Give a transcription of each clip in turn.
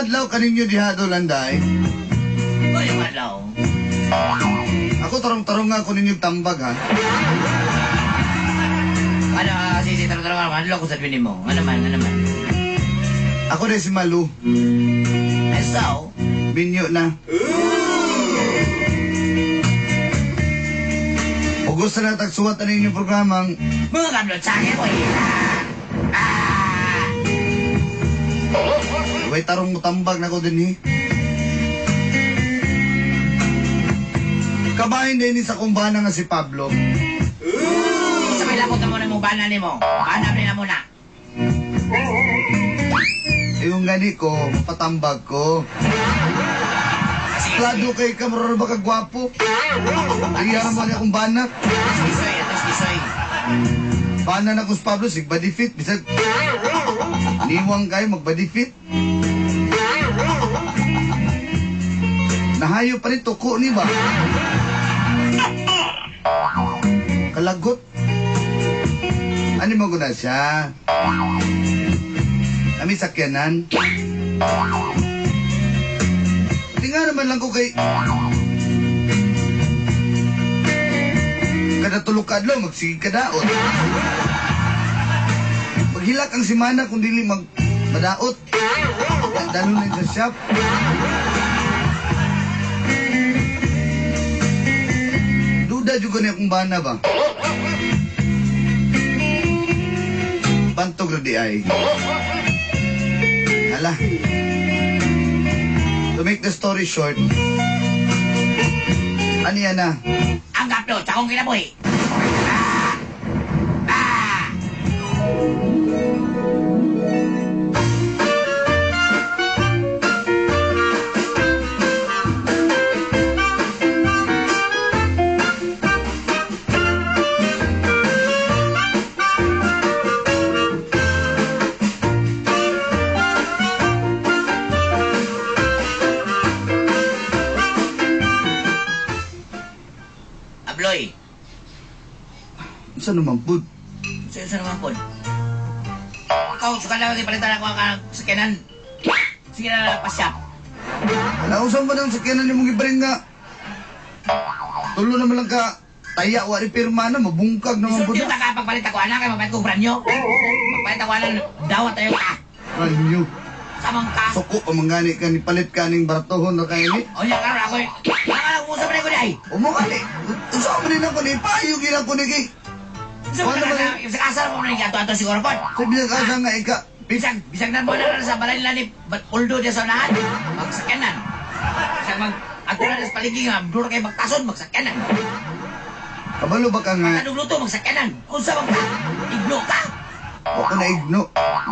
adlaw kaninyo diha Dolanday. Mayong adlaw. Ako tarong-tarong nga ko ninyo tambag ha. Ano, sige, tarong-tarong nga. Ano ko sa mo? Ano man, ano man. Ako na si Malu. Eh, so? Binyo na. O gusto na tagsuwat na ninyong programang Mga kamlot sa akin ko eh. Ah! Way tarong mo tambag na ko din eh. Kabahin din ni sa kumbana nga si Pablo. Sa may labot na muna mong bana ni mo. Bana na muna. Yung gani ko, patambag ko. Plado kay kamro ba ka gwapo? Iya mo niya akong bana. Kisoy, atos kisoy. Bana na ko si Pablo, sig body fit. Bisag, niwang kayo, mag body fit. Nahayo pa rin, tuko ni ba? Kalagot. Ano mo na siya? Kami sakyanan. Di nga naman lang ko kay... Kada tulog ka adlaw, magsige ka daot. Maghilak ang simana kung dili mag madaot. Dalon na sa shop. Duda juga niya kung bana ba? Bantog ra di ay. Hala. To make the story short, ano yan na? Ang gaplo, sa akong kinabuhi. Ah! Ah! Abloy. Saan naman po? Saan naman po? Ikaw, suka lang ipalitan ako ang sakyanan. Sige na pa siya. Wala ko saan ba ng sakyanan ni mong ibarin nga? Tulo naman lang ka, taya, wari pirma na, mabungkag naman po Isulti na. ta ka pagpalit ako, anak, kay mapalit ko brand new. Magpalit ako, anak, dawat tayo ka. Brand new. Samang ka. Suko pa mangani ka, ni palit ka ning baratohon na kayo ni. O niya, karon ako, nakala ko usap na ko di ay. Umukali, usaw mo rin ako ni, payo gila ko ni kay. Sa Ano ba yun? sa kasar mo na ato siguro po. Sa bisag asa nga ika, Bisag na mo na sa balay nila ni Uldo diya sa unahan. Magsakyanan. Bisag mag ato na sa paligid nga, duro kay magtason, magsakyanan. Kabalo ba ka nga? Anong luto, magsakyanan. Unsa bang ka? Igno ka? Ako na igno.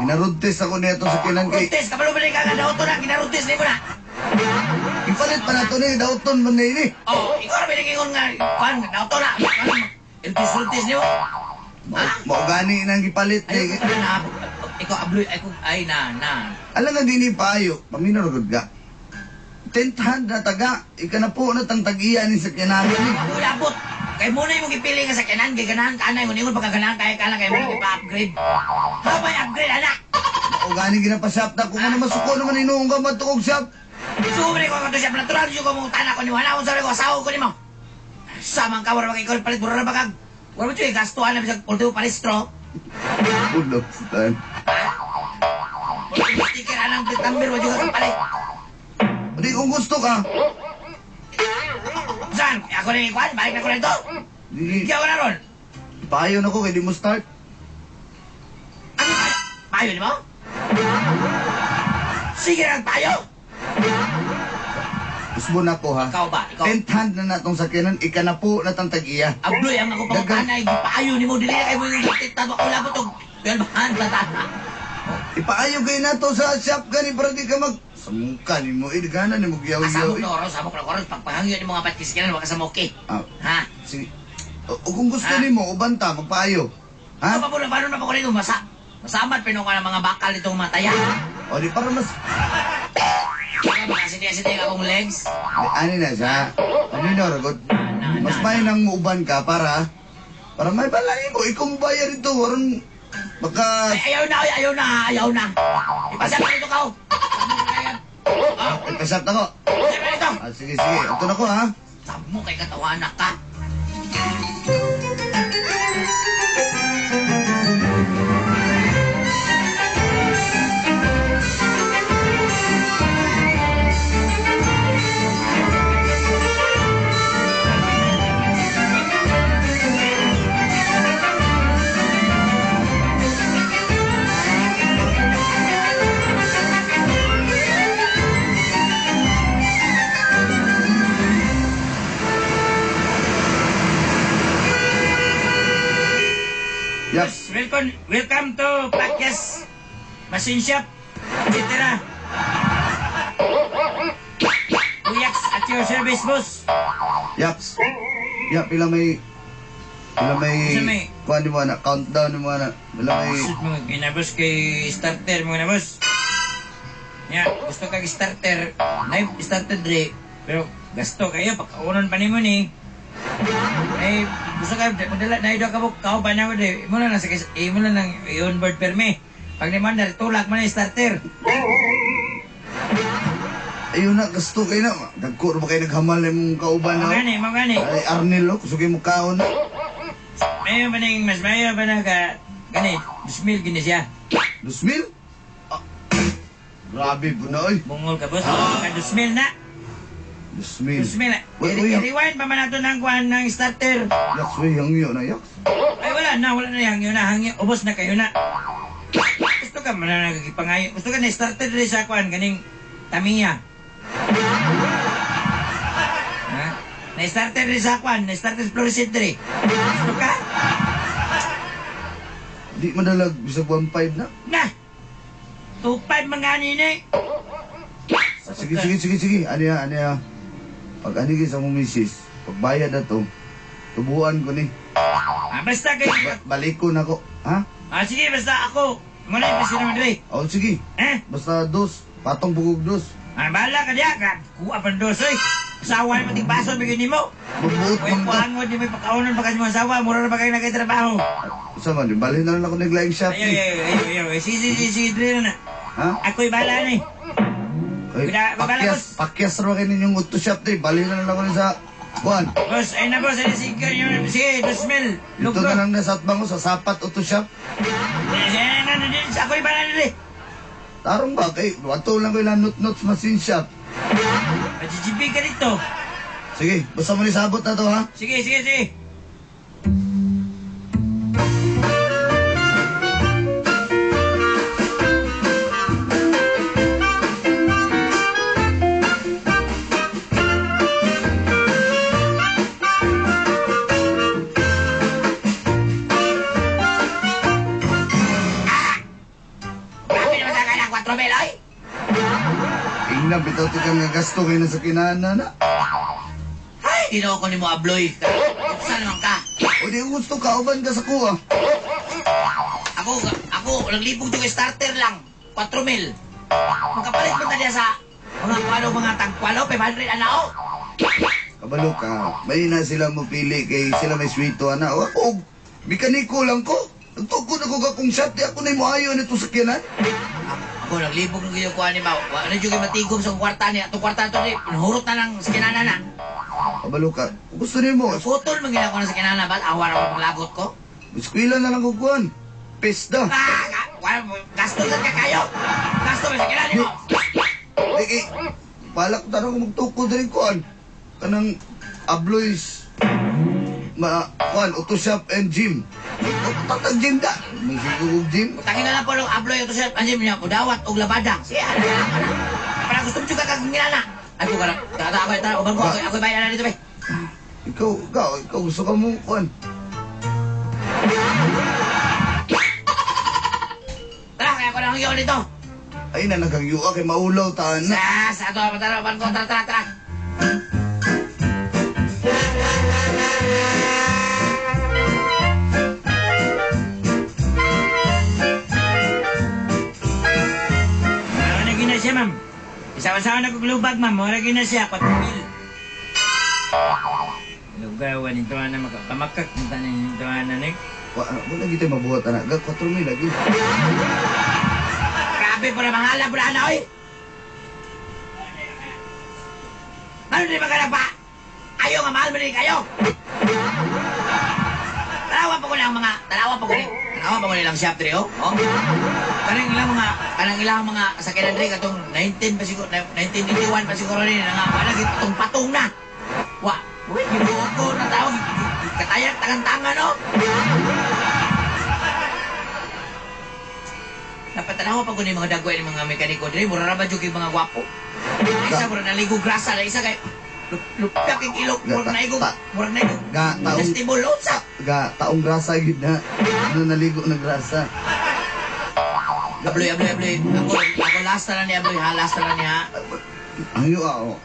Ginarodtes ako niya itong sakyanan kay. Runtes, kabalo ba ka nga dauto na, ginarontes ni mo na. Ipalit pa na ito ni, dauton man na ini. Oh, ikaw ra binigay nga, kuan, dauto na. Runtes, ni mo. Mao gani nang gipalit Ay, ni. ikaw na, ikaw abloy, ay, ay, na, na. Alam nga din payo, paminaw gud ka. Tenth hand na taga, ika na po na tang tag-iya ni sakyanan ni. Ako labot. Kay muna yung gipili nga sakyanan, kay ganahan ka na, ingon pagkaganahan kay ka na, kay muna ipa-upgrade. Habay upgrade, anak! Mao gani ginapashop na kung ano masuko naman inuong ka matukog shop. Sumri ko ang siya, natural yung ko mong tanak ko ni wala akong sabi ko, asawa ko ni mo. Samang ka, wala kay palit, wala ba kag, wala ba siya, gastuhan na bisag ultimo palistro. Ulo, stan. Ultimo sticker, anang plate number, wala juga kang palit. Hindi kung gusto ka. Saan? Ako na yung kwan, balik na ko na ito. Di, Hindi ako na ron. payo na ko kay di mo start. Ano payo? Payo ni mo? Sige lang payo! Usbo na ko ha. Ikaw ba? Ikaw? Tenth hand na natong sakyanan, ika na po na tang tag-iya. Abloy ang ako pangutanay, gipayo ni mo, dili na kayo mo yung tato ako labot og 12 hand na tata. Ipaayo kayo na to sa shop gani para di ka mag... Samungka ni mo, eh, gana ni mo giyaw-yaw. Asamok na oras, samok na oras, pagpahangyo ni mga patkisikinan, wag ka sa moki. Ah, Ha? sige. O kung gusto Ha? ni mo, ubanta, magpaayo. Ha? Ha? Paano paano na pa ko rito, masa? Masamad pinong ka ng mga bakal itong mataya. O di para mas... Baka siniya-siniya ka akong legs. Di, ani na siya. Ano na, ragot? Na, Mas na, may nang muuban ka para... Para may balay mo, ikaw mo bayar ito. Waron... Baka... Ay, ayaw na, ay, ayaw na, ayaw na. Ipasa ka rito ka. Ay, pasap na ko. Siyempre dito. Ah, sige, sige. Ito na ko, ha? Sab mo kay katawana ka. Yaks. Welcome, welcome to Pakyas Machine Shop, etc. Kuyaks at your service, boss. Yaks. Yak, pila may... Pila may... Isa may- Kuha ni mo, anak. Countdown ni mo, anak. Pila may... Shoot mga ginabos kay starter mga nabos. Ya, gusto kag starter, na starter dre, pero gasto kayo pagkaunon pa nimo ni. Ay, gusto ka madala na ido ka buk kauban na ko dre. Imo na lang sa imo na lang i-onboard permi. Pag ni man tulak man ang starter. Ayun na, gusto kayo na. Dagko na ba kayo naghamal na mong kauban Mao na? gani, mao gani. Ay, Arnel, oh. Kusugin mo kaon. Mayo ba ning mas mayo ba na ka gani 2,000 gini siya. 2,000? Ah, grabe po na, oy. Bungol ka boss, ka 2,000 na. 2,000. 2,000 na. Uy, uy, I-rewind pa man nato ng kuan ng starter. Yaks, uy, hangyo na, yaks. Ay, wala na hangyo na, hangyo, ubos na kayo na. Gusto ka man na nagkipangayo. Gusto ka na starter diri sa kuan ganing Tamiya. Ha? Na starter diri sa kuan, na starter sa fluorescent diri. Gusto ka? Di madalag, bisag 1,500 na. Na. 2.5 mga nini. Sige, sige, sige, sige. Ano ya, ano ya. Pag ano sa mong misis, pagbayad na to, tubuan ko ni. Ah, basta kay Balik ko na ko. Ha? Ah, sige, basta ako. Muna yung naman diri. Oh, sige. Eh? Basta dos. Patong bugog dos. Ah, bahala ka diya. Grabe, kuha pang dos, oy. Asawa mo tigbason, bigyan nimo. Mabuot Uy, man ka. kuhangon, di may pakaunon pa kasi mga asawa. Mura na ba kayo nagkatrabaho? Sa man, balhin na lang ako naglaing shop Ayo, ni. ayo, ayo, ayo. Sige, sige, sige, sige, dili na. Ha? Ako'y bahala na eh. Ay, Wala, pakyas, pakyas ra kayo ninyong auto shop ni. Balhin na lang ako ni sa kuan. Boss, ayun na boss, ayun sige, yun, sige, 2,000. Ito Lugro. na lang na sa atbang ko sa sapat auto shop. Sige, na, na, na, ako'y bahala na eh. Tarong ba kay wato lang ko ilang note-notes machine shop. Majijibi ka dito. Sige, basta mo ni sabot na to ha. Sige, sige, sige. Ah! Grabe naman sa kanang 4,000, oy! Ingna bitaw ti kang gasto kay na sa kinana na. Ay, ginoo ko ni mo abloy. Saan naman ka? O di gusto ka uban ka sa kuha. Ako, ako, naglibog yung starter lang. 4,000. Magkapalit mo taliya sa mga kwalo, mga tagkwalo, 500 anao. Kabalo ka. May na sila mo pili kay sila may sweeto ana. O ako, mekaniko lang ko. Nagtukod ako ka kung shop di ako na mo ayo nito sa kinan. Ako, naglibog ng ginoo kuha ni Mau. Ano yung matigom sa kwarta niya? Itong kwarta ito, hurot na lang sa kinana na. Kabalo ka. Gusto nimo, Putol man ginagawa na sa kinana ba? Awa na ako panglagot ko. eskwela na lang ko kuan. Pesta. Ah, gasto sa kakayo. Gasto man sa kinana mo. Di kay balak tanong ko magtukod rin kuan. Kanang abloys ma kuan auto shop and gym. Tatag gym da. Mangsigog og gym. Tangin na lang po ng abloy ito sir. Anjim niya, kudawat og labada. Siya, ano na lang. Para gusto mo juga kag ginana. Ay, ko karang. Tara, ako, tara, uban ko, ako, bayan na dito, be. Ikaw gusto ka mo kuan. Tara, kaya ko na ang yun dito. Ay na naghangyua kay maulaw taan na. Sa ato, tara, uban ko, tara, tara, tara. Mara na gina siya, ma'am. Isawa-sawa na kuglubag, ma'am. Mara gina siya, 4,000. Lugawan nito na makapamakak nito na nito na ni. Wa wala gid tayo mabuhat ana. Ga 4,000 lagi. Grabe po na mahala po na oy. Ano di ba ka na pa? Ayaw nga, mahal mo din kayo. Tanawa pa ko lang mga, tanawa pa ko nilang shop dre, oh. Oh. Kanang ilang mga sakyanan dre, katong 19 pa siguro, 1981 pa siguro rin, nga, wala, itong patong na. Wa, uy, gibuo ko na tao, katayak, tangan-tangan, no? Napatanawa pa ko ni mga dagway ni mga mekaniko dre, mura ra ba jud kay mga gwapo. Isa mura naligo grasa, na isa kay lupyak kay ilok, murag naigog, murag naigog. Ga, taong, Festival unsa? Ga, taong grasa gid na. Ano naligo na grasa. Abloy, abloy, abloy. Ako last na lang ni Abloy ha, last na lang ni ha. Ayo ah, oh.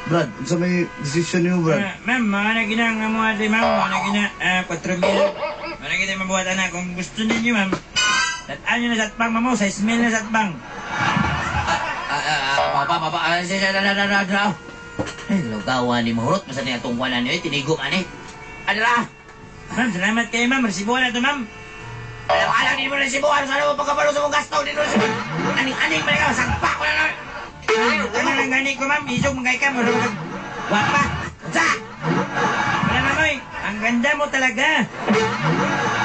Brad, unsa may decision niyo, Brad? Ma'am, mga na gina nga mga di ma'am, mga na gina, 4,000. Mga na gina mabuhat na. Kung gusto ninyo, ma'am, tataan nyo na sa atbang, ma'am, sa smell na sa atbang. Papa, papa, siya, na, na, na, na. Ay, lugawan ni Mahurot, basta niya itong wala niyo, tinigo ka ni. Ano na? Ma'am, salamat kayo, ma'am. Resibuhan na ito, ma'am. Alam, alam, hindi mo resibuhan. Sana mo pagkabalo sa mong gasto, hindi mo resibuhan. Aning-aning pa ikaw, sangpa ko na lang. Ano lang gani ko, ma'am? Isog, magkay ka, mura mag... Wapa! Unsa? Wala, ma'am, oy. Ang ganda mo talaga.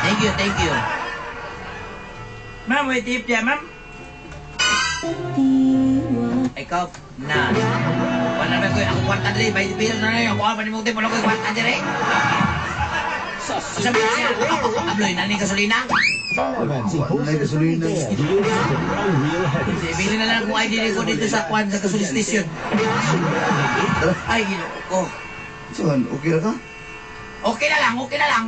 Thank you, thank you. Ma'am, wait, tip ya, ma'am. Ikaw, na. Wala na ko, ako kwarta diri, 20 pesos na lang. Ako pa ni mong wala ko kwarta diri. Sa siya, Abloy, nani gasolina? Wala na gasolina. Bili na lang kung ID ko dito sa kwan sa gasoline station. Ay, ginoo ko. Saan, okay ra ka? Okay na lang, okay na lang.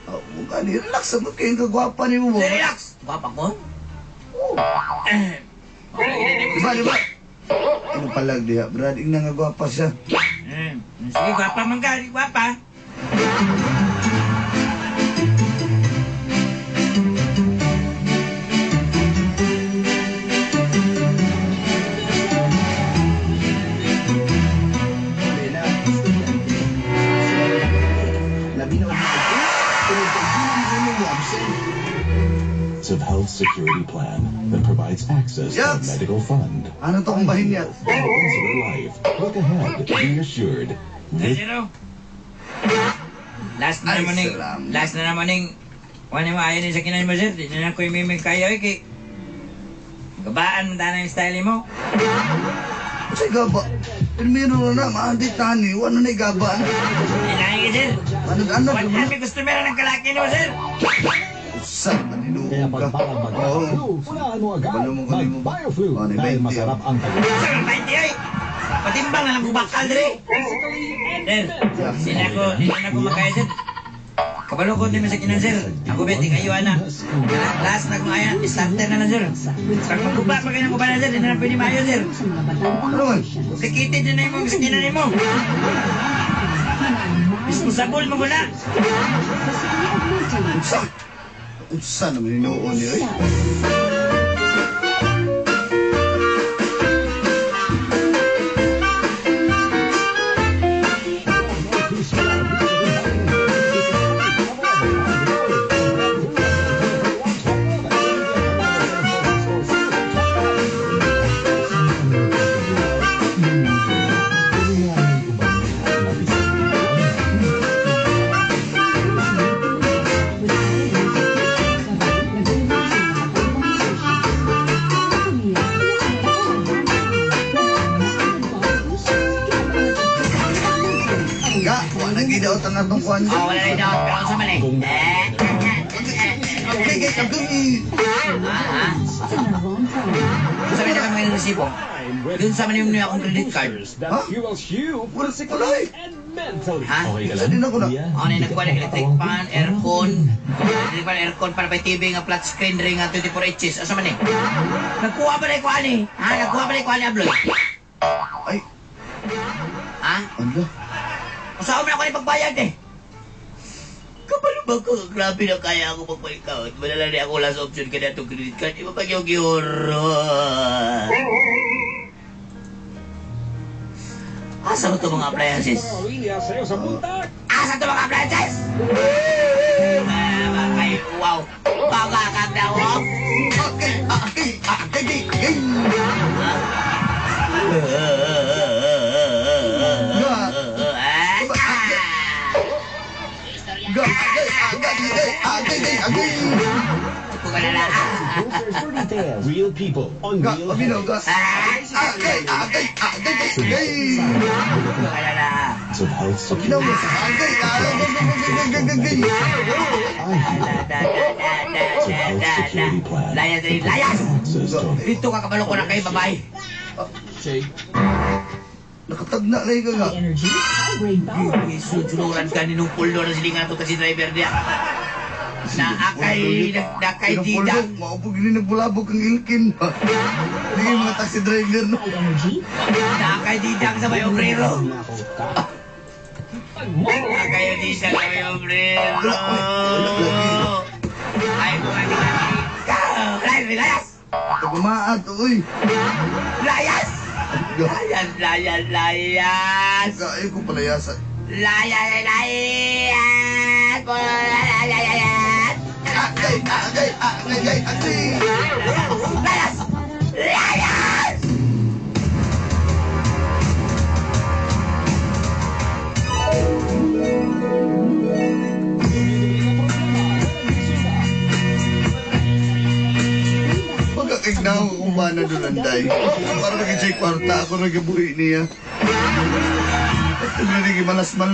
Oh, gani, relax mo kayong kagwapa ni mo. Relax. Gwapa ko? Oh. Diba, diba? Ano palag diha, Brad? Ingna nga gwapa siya. Sige, gwapa man ka, gwapa. Of health security plan that provides access to a medical fund. Ano to kung bahin niya? Insular life. Look ahead. Be assured. Zero. Last na Ay, naman ning, salamat. last na naman ning, wala mo ayaw ni sa kinan mo, sir. Di na ko yung kaya, eh, kay, gabaan mo tayo yung style mo. Kasi gaba. Primero na na, maandit na ni. Wala na gaba. Ilahin ka, sir. Ano, ano? Wala may customer ng kalaki mo, sir. Usa, maninuog Kaya ka. pag parang magkaka-flu, hulaan mo agad. Kabalo mo kanimo. Mag-Bioflu Oh, ni dahil 20, masarap ang tagal. Sir, ang 20 ay. Patimbang na lang kung bakal, dire. Sir, hindi na ako, hindi na ako makaya, sir. Kabalo ko din sa kinan, sir. Ako beti kayo, ana. Last na kung ayaw, starter na lang, sir. Pag magkuba, pag ganyan kuba na, sir, hindi na lang pwede maayo, sir. Ano man? Complicated na na yung sa kinan mo. Disposable mo na. Unsa? Unsa naman hinuon niyo eh? Ga, wala gidaot ang atong kuan. Oh, wala rin daw. Pero sa mali. Eh, Okay, okay, okay. ah, ah. Sabi na kami ng resibo. Dun sa man yung akong credit card. Ha? Wala, wala eh. Ha? Okay ka Sa lang? din ako na. Kuya? Ano yung nagkuha ng electric fan, aircon, electric fan, aircon, para may TV nga flat screen rin nga 24 inches. Asa man eh? Nagkuha ba na ikuha ni? Ha? Nagkuha ba na ikuha ni Abloy? Ay, Ha? ano? Usawa mo na ako ni pagbayad eh. Kapalo ba ko? Grabe na kaya ako magpalikaw. Wala lang ako last option kaya itong credit card. Iba pa yung giuro. Asa mo ito mga appliances? Asa ito mga appliances? Ah, kay wow. Pagkakag na wow. Okay, okay, okay, okay. Tales. Real people on Ga, real paminaw ga. headaches. Agay, agay, agay, agay. Wala na. Of health Paminaw security. mo. Agay, agay, agay, agay, agay, agay. I hear Da, da, da, da, of da, health da, da. security plan Layas, that layas! provides access to Dito ka kabalo ko na kayo, babae. Nakatagna na ka nga. High energy, high brain power. Sudsuran ka ninong puldo na silingan to taxi driver niya. Naakay, nakay Pinupulong, dida. Maupog gini nagbulabog ang ilkin. Hindi yung mga taxi driver no. High energy, Nakay didang sa may obrero. Nakay didang sa may obrero. Wala, wala lagi. Ay, bumati ka. Layas, layas! Tagumaat, uy. Layas! Layas, layas, layas! Ay ko palayasan. Layas, layas! Layas! Agay, agay, agay, agay. Layas! Layas! Pagkakignaw ko kung bana doon anday. Para naging siya kwarta, ako nagabuhi niya. At naging malas-malas.